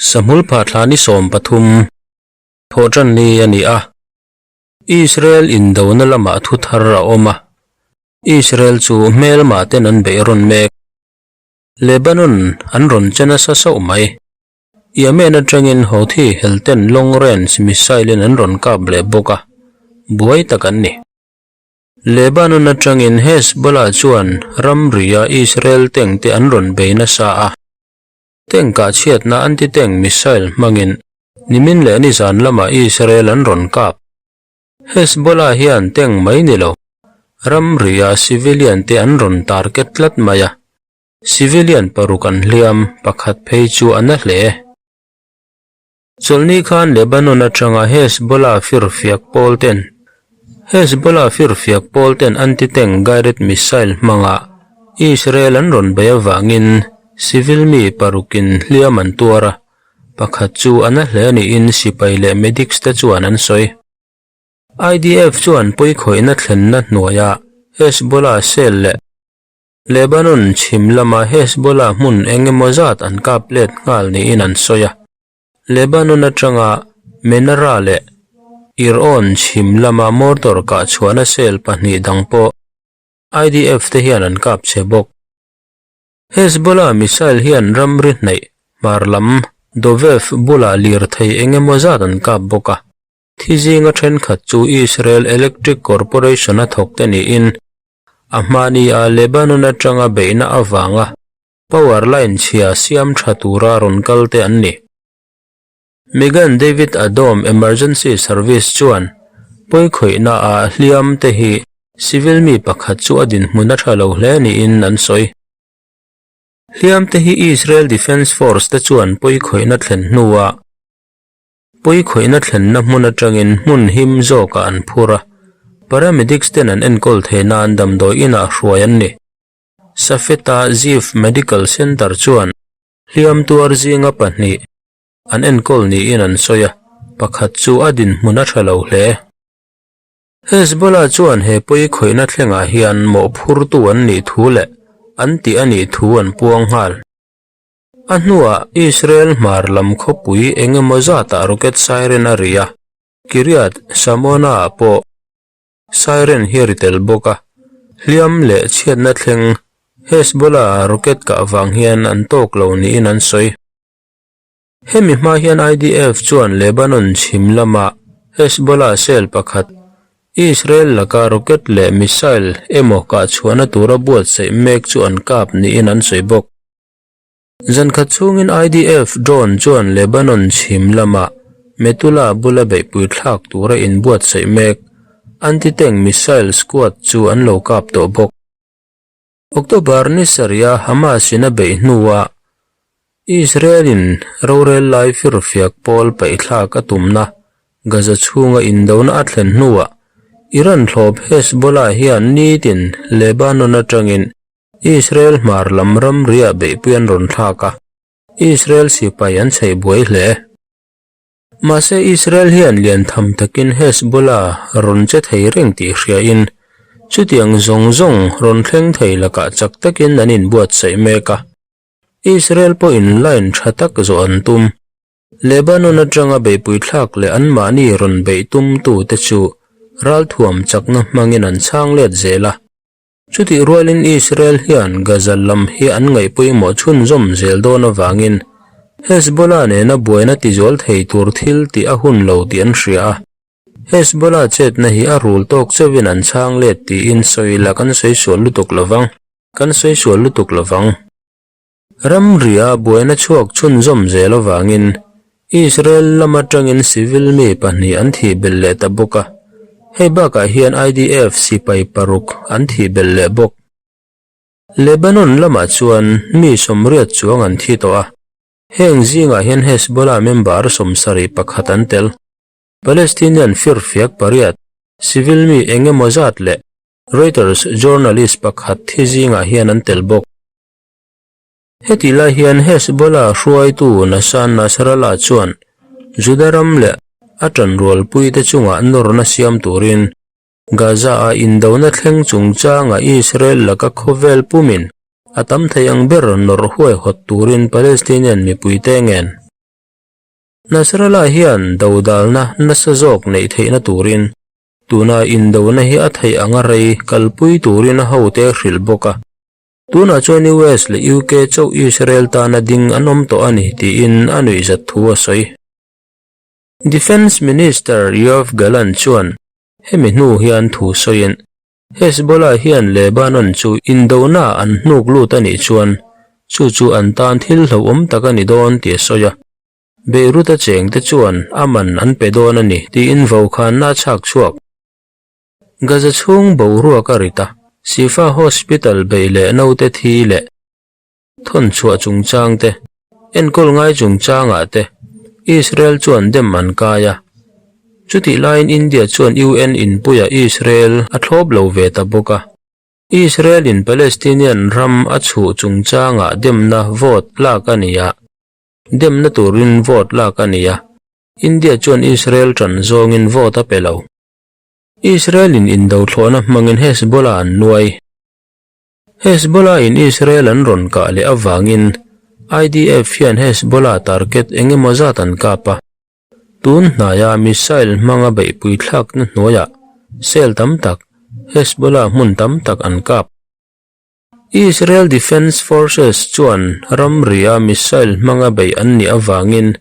Sahmulphah thla ni 13 thawhṭan ni a ni a. Israel indona lamah thu thar a awm a. Israel chu hmelmah ten an beih rawn mek. Lebanon an rawn che nasa sauh mai. Yemen atangin Houthi helten long range missile in an rawn kap leh bawk a, buai tak an ni. Lebanon atangin Hezbollah chuan ramria Israel tank te an rawn bei nasa a. Tank kah chhiatna anti-tank missile hmangin nimin leh nizan lamah Israel an rawn kap. Hezbollah hian tank mai ni lo, ramria civilian te an rawn target tlat mai a. Civilian paruk an hliam, pakhat phei chu a na hle. Chawlhni khan Lebanon atanga Hezbollah firfiak pawl ten Hezbollah firfiak pawl ten anti-tank guided missile hmanga Israel an rawn bei avangin civil mi parukin hliam an tuar a, pakhat chu a na hle niin sipai leh medics te chuan an sawi. IDF chuan pawikhawihna thlenna hnuaiah Hezbollah cell leh Lebanon chhim lama Hezbollah hmun eng emaw zat an kap let nghal niin an sawi a. Lebanon atanga Menara leh Iron chhim lama mortar kah chhuahna cell pahnih dang pawh IDF te hian an kap che bawk. Hezbollah missile hian ramri hnaih hmar lam Dovev bulah lirthei eng emaw zat an kap bawk a. Thi zinga thenkhat chu Israel Electric Corporation a thawk te niin A hmani a Lebanon atanga beihna avanga power line chhia siam tha tura rawn kal te an ni. Megan David Adom Emergency Service chuan pawikhawihna ah hliam te hi civil mi pakhat chu a dinhmun a tha lo hle niin an sawi. Hliam te hi Israel Defence Force te chuan pawikhawihna thlen hnuah Pawikhawihna thlenna hmun atangin hmun him zawkah an phur a, paramedics ten an enkawl theih nan damdawi inah hruai an ni. Safeta Ziv Medical Center chuan hliam tuar zinga pahnih an enkawl niin an sawi a, pakhat chu a dinhmun a tha lo hle. Hezbollah chuan he pawikhawihna thlengah hian mawhphurtu an nih thu leh an tih a nih thu an puang nghal. A hnuah Israel hmar lam khawpui eng emaw zatah rocket siren a ri a, Kiryat Shmona-ah pawh siren hi a ri tel bawk a. Hliam leh chhiatna thleng Hezbollah rocket kah vang hian an tawk lo niin an sawi. Hemi hma hian IDF chuan Lebanon chhim lama Hezbollah cell pakhat Israel laka rocket leh missile emaw kah chhuahna tura buatsaih mek chu an kap niin an sawi bawk. Zankhat chhungin IDF drone chuan Lebanon chhim lama Metula bula beihpui thlak tura inbuatsaih mek anti-tank missile squad chu an lo kap tawh bawk. October ni sarih-a Hamas-in a beih hnuah Israel-in rorel lai firfiak pawl paihthlak a tumna Gaza chhunga indona a thlen hnuah Iran thlawp Hezbollah hian nitin Lebanon atangin Israel hmar lam ramriah beihpui an rawn thlak a, Israel sipai an chheih buai hle. Mahse Israel hian lian tham takin Hezbollah rawn che thei reng tih hriain chutiang zawng zawng rawn thleng thei lakah chak takin an inbuatsaih mek a. Israel pawhin line tha tak zawh an tum. Lebanon atanga beihpui thlak leh anmahni rawn beih tumtute chu ralthuam chakna hmangin an chhang let zel a. Chutih rualin Israel hian Gaza lam hi an ngaih pawimawh chhunzawm zel dawn avangin Hezbollah nena buaina tizual thei tur thil tih a hun lo tih an hria a. Hezbollah chetna hi a rul tawk chauhin an chhang let tiin sawi la kan sawi sual lutuk lovang, kan sawi sual lutuk lovang. Ramria buaina chhuak chhunzawm zel avangin Israel lam atangin civil mi pahnih an thih belh leh ta bawk a, hei bakah hian IDF sipai paruk an thih belh leh bawk. Lebanon lamah chuan mi 80 chuang an thi tawh a, heng zingah hian Hezbollah member 71 an tel. Palestinian firfiak pariat, civil mi eng emaw zat leh Reuters journalist pakhat thi zingah hian an tel bawk. Heti lai hian Hezbollah hruaitu Nassan Nasrallah chuan Juda ram leh a ṭanrualpuite chungah nawrna siam turin Gaza-a indona thleng chungchanga Israel laka khawvel pumin a tam thei ang ber nawrh huaihawt turin Palestinian mipuite ngen. Nasrallah hian dodalna nasa zawk neih theihna turin tuna indona hi a theih anga rei kalpui turin a hote a hrilh bawk a. Tunah chuan US leh UK chauh Israel tana ding an awm tawh a ni tiin a nuihzat thu a sawi. Defence Minister Yoav Gallant chuan hemi hnu hian thu sawiin Hezbollah hian Lebanon chu indona an hnuk lut a nih chuan chu chu an tan thil hlauhawm tak a ni dawn tih a sawi a. Beirut-a chengte chuan a man an pe dawn a ni tiin vokhanna a chhak chhuak. Gaza chhung boruak a rit a, Shifa Hospital beih leh naute thi leh thawn chhuah chungchang te, enkawl ngai chungchangah te Israel chuan dem an kai a. Chutih laiin India chuan UN inpuiah Israel a thlawp lo ve ta bawk a. Israel-in Palestinian ram a chhuh chungchangah demna vote lak a ni a, demna turin vote lak a ni a, India chuan Israel ṭan zawngin vote a pe lo. Israel-in indo thlawhna hmangin Hezbollah an nuai. Hezbollah-in Israel an rawn kah leh avangin IDF hian Hezbollah target eng emaw zat an kap a. Tun hnaia missile hmanga beihpui thlakna hnuaiah cell tam tak Hezbollah hmun tam tak an kap. Israel Defense Forces chuan ramria missile hmanga beih an nih avangin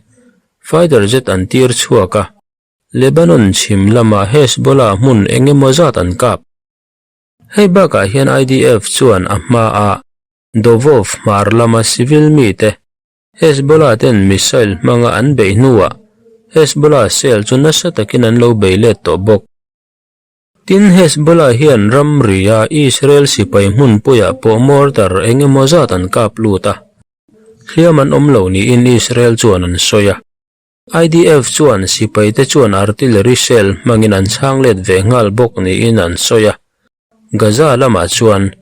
fighter jet an tir chhuak a, Lebanon chhim lamah Hezbollah hmun eng emaw zat an kap. Hei bakah hian IDF chuan a hmaa Dovov hmar lama civil mite Hezbollah ten missile hmanga an beih hnuah Hezbollah cell chu nasa takin an lo bei let tawh bawk. Tin, Hezbollah hian ramria Israel sipai hmunpuiah pawh mortar eng emaw zat an kap lut a, hliam an awm lo niin Israel chuan an sawi a. IDF chuan sipaite chuan artillery shell hmangin an chhang let ve nghal bawk niin an sawi a. Gaza lamah chuan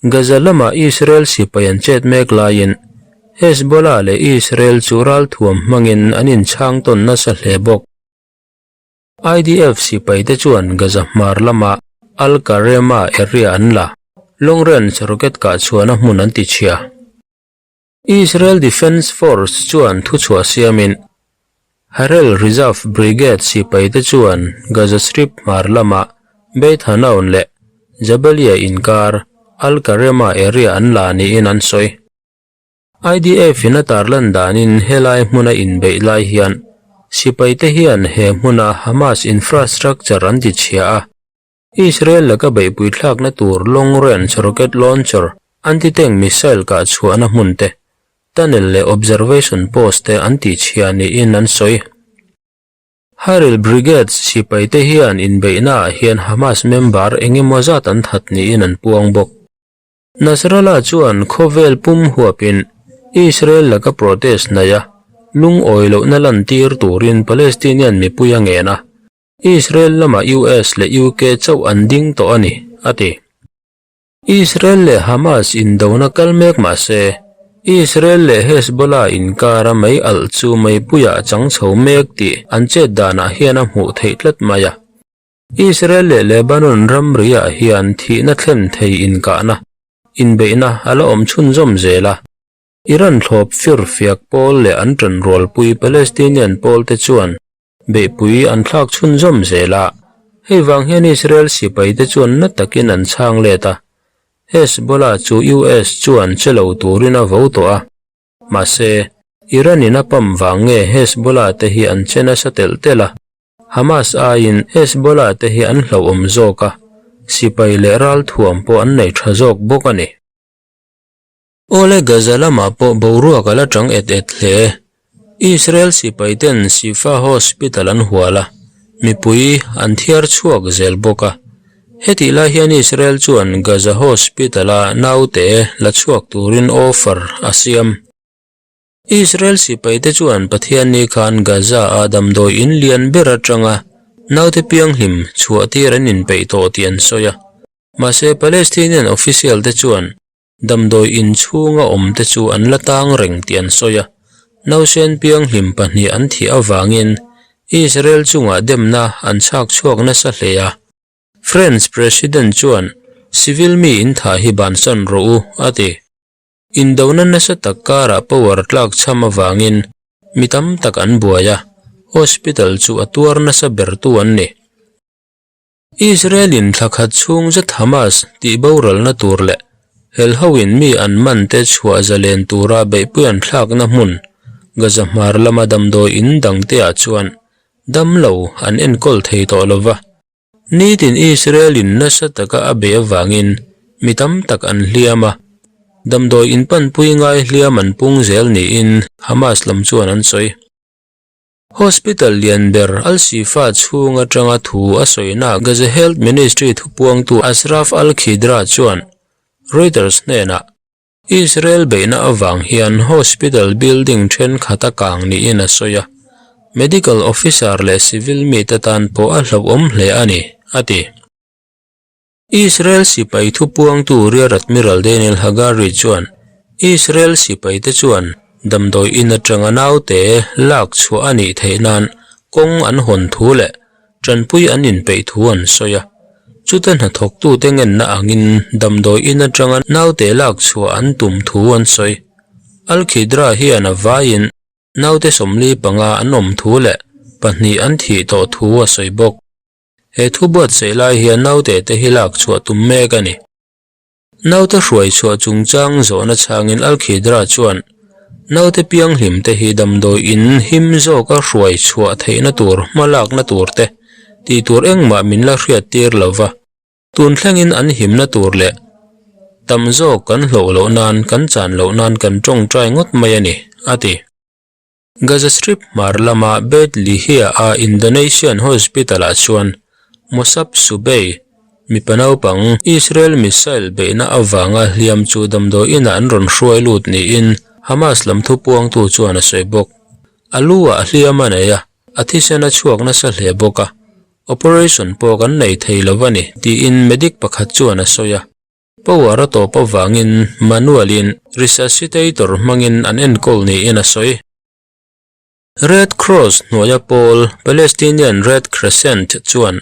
Gaza lama Israel sipai an chet mek laiin Hezbollah leh Israel chu ralthuam hmangin an inchhang tawn nasa hle bawk. IDF sipaite chuan Gaza hmar lama Al-Karema area an la, long range rocket kah chhuahna hmun an tichhia. Israel Defense Force chuan thuchhuah siamin Harel Reserve Brigade sipaite chuan Gaza Strip hmar lama Beit Hanoun leh Jabalia inkar Al-Karema area an la niin an sawi. IDF-in a tarlan danin helai hmuna inbeih lai hian sipaite hian he hmuna Hamas infrastructure an tichhia a, Israel laka beihpui thlakna tur long range rocket launcher, anti-tank missile kah chhuahna hmun te, tunnel leh observation post te an tihchhia niin an sawi. Harel Brigades sipaite hian inbeihnaah hian Hamas member eng emaw zat an that niin an puang bawk. Nasrallah chuan khawvel pum huapin Israel laka protest hnaih a, lungawi lohna lantir turin Palestinian mipui a ngen a. Israel lamah US leh UK chauh an ding tawh a ni, a ti. Israel leh Hamas indona kal mek mah se, Israel leh Hezbollah inkara mei alh chu meipuiah a chang chho mek tih an chet danah hian a hmuh theih tlat mai a. Israel leh Lebanon ramriah hian thihna thlen thei inkahna, inbeihna a la awm chhunzawm zel a. Iran thlawp firfiak pawl leh an ṭanrualpui Palestinian pawlte chuan Beihpui an thlak chhunzawm zel a, hei vang hian Israel sipaite chuan na takin an chhang let a, Hezbollah chu US chuan che lo turin a vo tawh a, mahse, Iran-in a pump vang nge Hezbollah te hi an che nasa telh telh a, Hamas aiin Hezbollah te hi an hlauhawm zawk a, sipai leh ralthuam pawh an nei tha zawk bawk a ni. Awle Gaza lamah pawh boruak a la chang et et hle. Israel sipai ten Shifa Hospital an hual a, mipui an thiar chhuak zel bawk a. Hetih lai hian Israel chuan Gaza Hospital-a naute la chhuak turin offer a siam. Israel sipaite chuan Pathianni khan Gaza-a damdawi in lian ber atanga naute pianghlim chhuahtir an inpeih tawh tih an sawi a. Mahse Palestinian official-te chuan Damdawi in chhunga awmte chu an la tang reng tih an sawi a, nausen pianghlim pahnih an thih avangin Israel chungah demna an chhak chhuak nasa hle a. French President chuan civil mi in thah hi bansan rawh u, a ti. Indona nasa tak karah power tlak chham avangin mi tam tak an buai a. Hospital chu a tuar nasa bertu an ni. Israel-in thla khat chhung zet Hamas tih boralna tur leh helhoin mi an man te chhuah zalen tura beihpui an thlakna hmun Gaza hmar lama damdawi in dangteah chuan damlo an enkawl thei tawh lo va. Nitin Israel-in nasa taka a beih avangin mi tam tak an hliam a, damdawi inpanpui ngai hliam an pung zel niin Hamas lam chuan an sawi. Hospital lian ber Al-Shifa chhung atanga thu a sawina Gaza Health Ministry thupuangtu Ashraf Al-Khidra chuan Reuters hnenah, Israel beihna avang hian hospital building thenkhat a kang niin a sawi a, medical officer leh civil mite tan pawh a hlauhawm hle a ni, a ti. Israel sipai thupuangtu Rear Admiral Daniel Hagari chuan Israel sipaite chuan damdawi in atanga naute lak chhuah a nih theih nan kawng an hawn thu leh Tanpui an inpeih thu an sawi a, chuta hnathawktute ngenna angin damdawi in atanga naute lak chhuah an tum thu an sawi. Al-Khidra hian a vaiin naute 45 an awm thu leh pahnih an thih tawh thu a sawi bawk. He thu buatsaih lai hian naute te hi lak chhuah tum mek a ni. Naute hruai chhuah chungchang zawhna chhangin Al-Khidra chuan, Naute pianghlim te hi damdawi in him zawka hruai chhuah theihna tur hmalakna tur te tih tur engmah min la hriat tir lo va, tun thlengin an himna tur leh tam zawk kan hlawh loh nan kan chan loh nan kan tawngtai ngawt mai a ni, a ti. Gaza Strip hmar lama Beit Lihia-a Indonesian Hospital-ah chuan Mosab Subei, mipa naupang Israel missile beihna avanga hliam chu damdawi inah an rawn hruai lut niin Hamas lam thupuangtu chuan a sawi bawk. A lu-ah hliam a nei a, a thisen a chhuak nasa hle bawk a, operation pawh kan nei thei lo a ni, tiin medic pakhat chuan a sawi a. Power a tawp avangin manual-in resuscitator hmangin an enkawl niin a sawi. Red Cross hnuaia pawl Palestinian Red Crescent chuan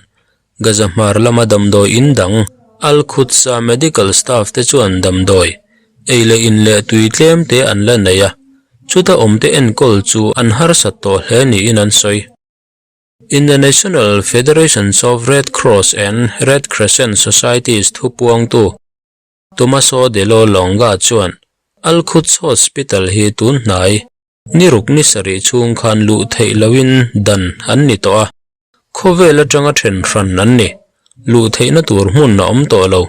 Gaza hmar lama damdawi in dang Al-Quds-a medical staff te chuan damdawi, ei leh in leh tui tlem te an la nei a, chuta awmte enkawl chu an harsat tawh hle niin an sawi. International Federations of Red Cross and Red Crescent Societies thupuangtu Tommaso Dello Longa chuan Al-Quds Hospital hi tun hnai ni ruk ni sarih chhung khan luh theih lohin dan an ni tawh a, khawvel atanga then hran an ni. Luh theihna tur hmun a awm tawh lo,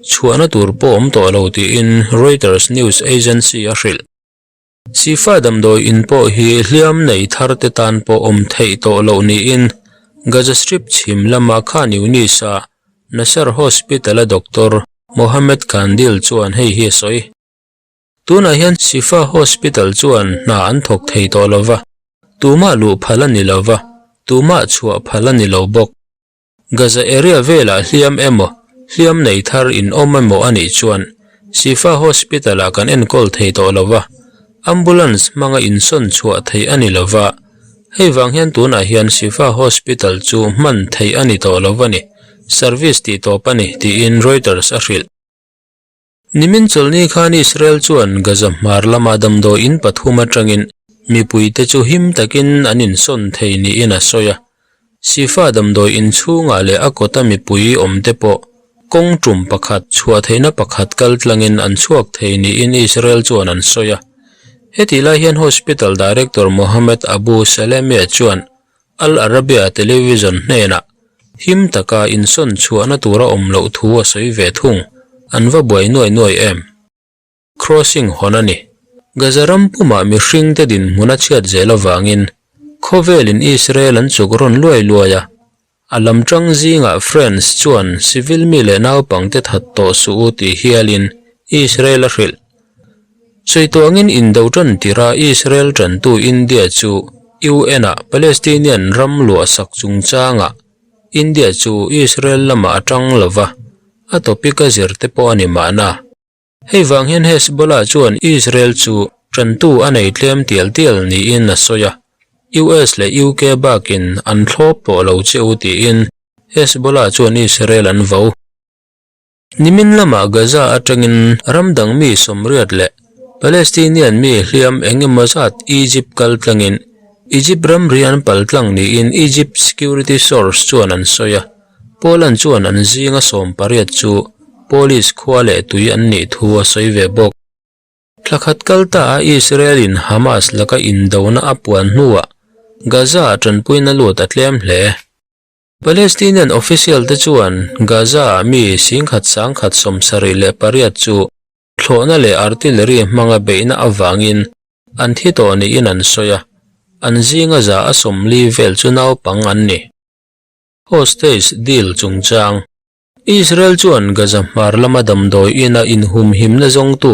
chhuahna tur pawh awm tawh lo tiin Reuters news agency a hrilh. Sifa damdawi in pawh hi hliam nei thar te tan pawh awm theih tawh loh niin Gaza Strip chhim lama Khan Yunis-a Nasser Hospital-a doctor Mohammed Kandil chuan hei hi a sawi. Tunah hian Sifa Hospital chuan hna an thawk thei tawh lo va, tumah luh phal a ni lo va, tumah chhuah phal a ni lo bawk. Gaza area velah hliam emaw, hliam nei thar in awm emaw a nih chuan Shifa Hospital-ah kan enkawl thei tawh lo va, ambulance hmanga insawn chhuah theih a ni lo va, hei vang hian tunah hian Shifa Hospital chu hman theih a ni tawh lo a ni, service tih tawp a ni, tiin Reuters a hrilh. Nimin chawlhni khan Israel chuan Gaza hmar lama damdawi in pathum atangin mipuite chu him takin an insawn thei niin a sawi a. Shifa damdawi in chhungah leh a kawta mipui awmte pawh kawng tum pakhat chhuah theihna pakhat kal tlangin an chhuak thei niin Israel chuan an sawi a. Hetih lai hian Hospital Director Mohammed Abu Salemeh chuan Al Arabiya television hnenah him taka insawn chhuahna tur a awm loh thu a sawi ve thung. An va buai nuai nuai em? Crossing hawn a ni. Gaza ram pumah mihringte dinhmun a chhiat zel avangin khawvelin Israel an chuk rawn luai luai a. A lam tang zingah France chuan civil mi leh naupangte that tawh suh u tih hialin Israel a hrilh. Sawi tuangin indo tan tirha Israel tantu India chu UN-ah Palestinian ram luahsak chungchangah India chu Israel lamah a tang lo va, a topic a zir te pawh a ni mahna. Hei vang hian Hezbollah chuan Israel chu tantu a nei tlem tial tial niin a sawi a, US leh UK bakin an thlawp tawh lo che u tiin Hezbollah chuan Israel an vo. Nimin lamah Gaza atangin ram dang mi sawmriat leh Palestinian mi hliam eng emaw zat Egypt kal tlangin Egypt ramri an paltlang niin Egypt security source chuan an sawi a, Poland chuan an zinga 18 chu Polish khua leh tui an nih thu a sawi ve bawk. Thla khat kal ta a Israel-in Hamas laka indona a puan hnuah Gaza-ah tanpuina lut a tlem hle. Palestinian official te chuan Gaza-ah mi singkhat sangkhat 78 chu thlawhna leh artillery hmanga beihna avangin an thi tawh niin an sawi a, an zinga 40 vel chu naupang an ni. Hostage deal chungchang Israel chuan Gaza hmar lama damdawi ina inhumhimna zawngtu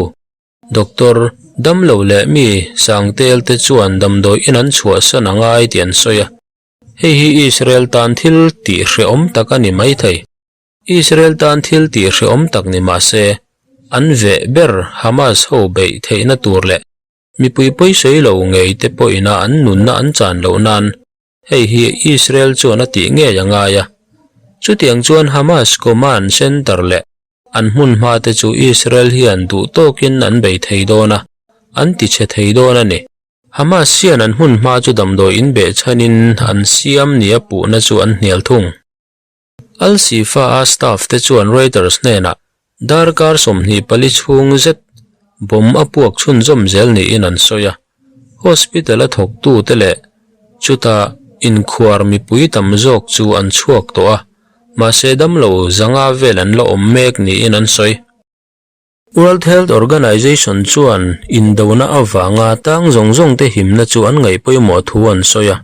doctor damlo leh mi sangtel te chuan damdawi in an chhuahsan a ngai tih an sawi a, hei hi Israel tan thil tih hrehawm tak a ni maithei. Israel tan thil tih hrehawm tak ni mah se, an veh ber Hamas ho beih theihna tur leh mipui pawisawi lo ngei te pawhina an nunna an chan loh nan hei hi Israel chuan a tih ngei a ngai a. Chutiang chuan Hamas command center leh an hmun hma te chu Israel hian duh tawkin an bei thei dawn a, an ti chhe thei dawn a ni. Hamas hian an hmun hma chu damdawi inbeh chhanin an siam nia puhna chu an hnial thung. Al-Shifa-a staff te chuan Reuters hnenah darkar 24 chhung zet bomb a puak chhunzawm zel niin an sawi a, hospital-a thawktute leh chuta inkhuar mipui tam zawk chu an chhuak tawh a, mahse damlo 500 vel an la awm mek niin an sawi. World Health Organization chuan indona avanga tang zawng zawng te himna chu an ngaih pawimawh thu an sawi a.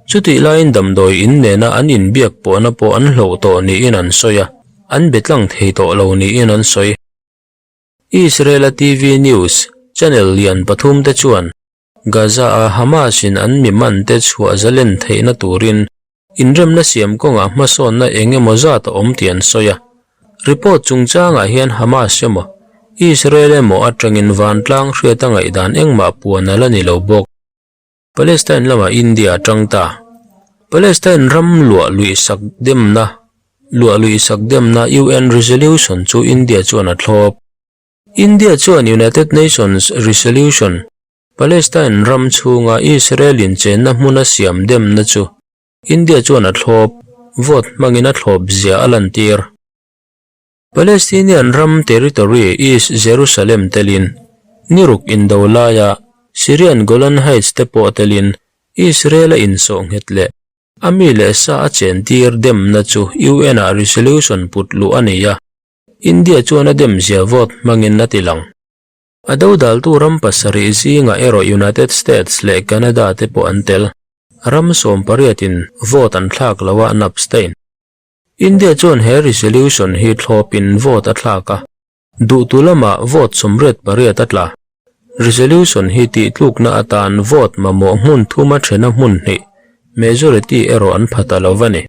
Chutih laiin damdawi in nena an inbiak pawhna pawh an hloh tawh niin an sawi a, an be tlang thei tawh lo niin an sawi. Israel-a TV news channel lian pathum te chuan Gaza-a Hamas-in an mi man te chhuah zalen theihna turin Inremna siam kawngah hmasawnna eng emaw zat a awm tih an sawi a. Report chungchangah hian Hamas emaw, Israel emaw atangin vantlang hriata ngaihdan engmah puan a la ni lo bawk. Palestine lamah India a tang ta. Palestine ram luah luih sak demna luah luih sak demna UN resolution chu India chuan a thlawp. India chuan United Nations resolution Palestine ram chhunga Israel in chenna hmuna siam demna chu India chuan a thlawp, vote hmangin a thlawp zia a lantir. Palestinian ram territory East Jerusalem telin, niruk indo laia Syrian Golan Heights te pawh telin Israel a insawh nghet leh a mi leh sa a chentir demna chu UN-ah resolution put luh a nei a, India chuan a dem zia vote hmangin a ti lang. A dodaltu ram pasarih zingah erawh United States leh Canada te pawh an tel. Ram sawmpariatin vote an thlak lo a, an abstain. India chuan he resolution hi thlawpin vote a thlak a, duhtu lamah vote 88 a tla. Resolution hi tihtlukna atan vote mamawh hmun thuma thena hmun hnih, majority, erawh an pha ta lo a ni.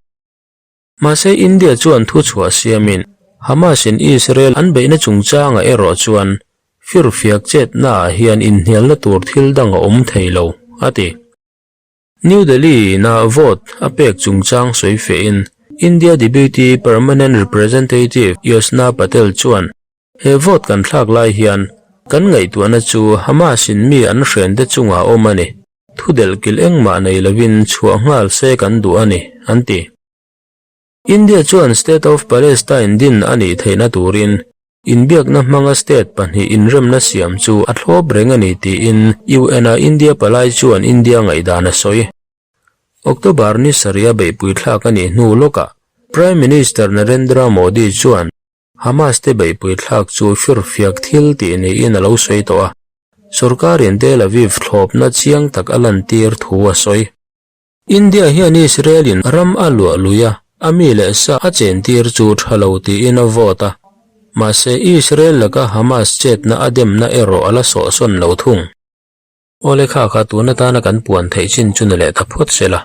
Mahse India chuan thuchhuah siamin Hamas-in Israel an beihna chungchangah erawh chuan firfiak chetnaah hian inhnialna tur thil dang a awm thei lo, a ti. New Delhi-ina vote a pek chungchang sawi fehin India Deputy Permanent Representative Yosna Patel chuan he vote kan thlak lai hian kan ngaihtuahna chu Hamas-in mi an hrente chungah awm a ni. Thu delhkilh engmah nei lovin chhuah nghal se kan duh a ni, an ti. India chuan State of Palestine din a nih theihna turin inbiakna hmanga state pahnih inremna siam chu a thlawp reng a ni tiin UN-a India palai chuan India ngaihdan a sawi. October ni sarih a beihpui thlak a nih hnu lawkah Prime Minister Narendra Modi chuan Hamas te beihpui thlak chu firfiak thil tih niin a lo sawi tawh a, sorkarin Tel Aviv thlawpna chiang tak a lantir thu a sawi. India hian Israel-in ram a luah lui a, a mi leh sa a chentir chu tha lo tiin a vote a, mahse Israel laka Hamas chetna a demna erawh a la sawhsawn lo thung. Aw le kha kha tun atana kan puan theih chin chu ni leh ta phawt se la,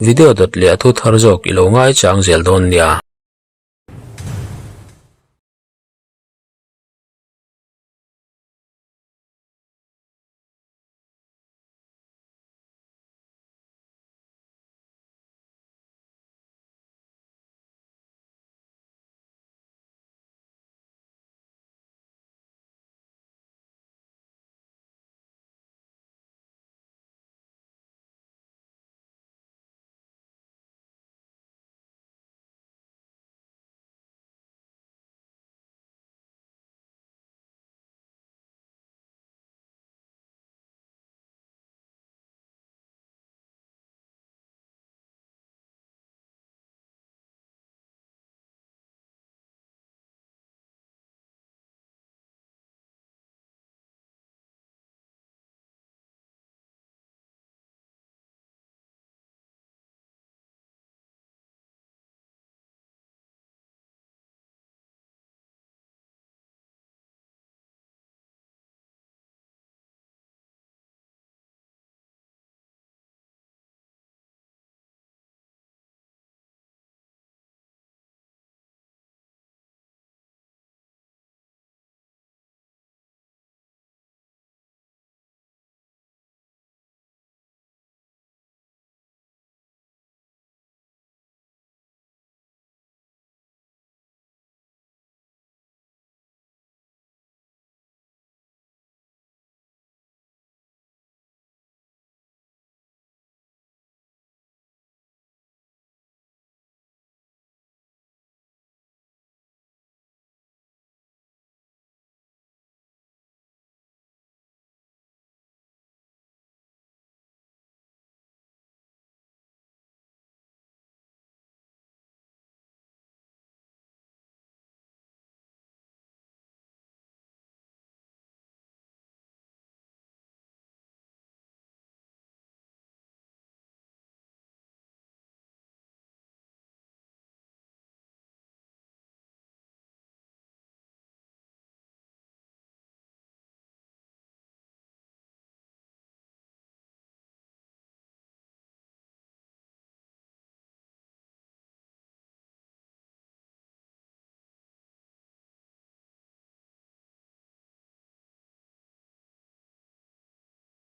video dawt leh a thu thar zawk i lo ngaichang zel dawn nia.